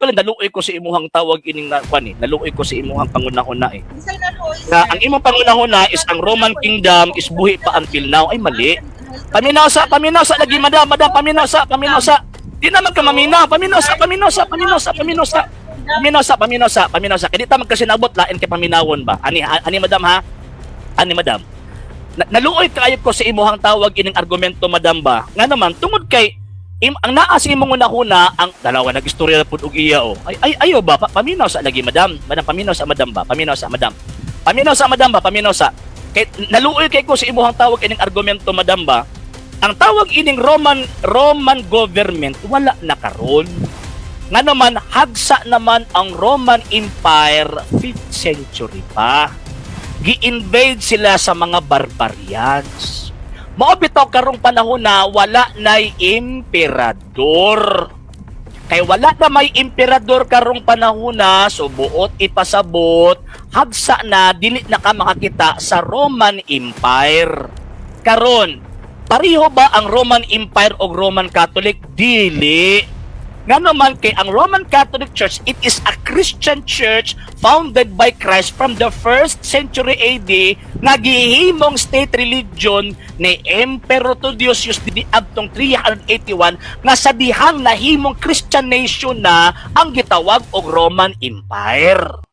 Actually, naluoy ko sa imuhang tawag ining na kwan eh. Naluoy ko sa imuhang pangunahuna eh. Bisay na luoy, Nga sir. ang imong pangunahuna is ang Roman Kingdom is buhi pa until now, ay mali. Paminaw sa, paminaw sa lagi, madam, madam, paminaw sa, paminaw sa. Di naman ka maminaw, paminaw sa, paminaw sa, paminaw sa, paminaw sa. Paminaw sa, paminaw sa, paminaw sa. Kaya di ta magkasinabot, lain kay paminawon ba? Ani, ani madam ha? Ani madam. Naluoy kaayo ko sa imuhang tawag ining argumento, madam ba? Nga naman, tungod kay ang naa sa imong hunahuna ang dalawa nag-istorya na pud og iya oh. Ay ay ayo ba paminaw sa lagi, madam. Madam, paminaw sa, madam ba? Paminaw sa, madam. Paminaw sa, madam ba? Paminaw sa. Kay naluoy kay ko sa imuhang tawag ining argumento, madam ba? Ang tawag ining Roman government wala na karon. Nga naman hagsa naman ang Roman Empire 5th century pa. Gi-invade sila sa mga barbarians. Mao bitaw karong panahon na wala nay emperador. Kay wala na may emperador karong panahon na, so buot ipasabot, hagsa na, dili na ka makakita sa Roman Empire. Karon, pareho ba ang Roman Empire o Roman Catholic? Dili. Nga naman kay ang Roman Catholic Church, it is a Christian church founded by Christ from the first century AD nga gihimong state religion ni Emperor Theodosius di adtong 381 nga sa dihang nahimong Christian nation na ang gitawag og Roman Empire.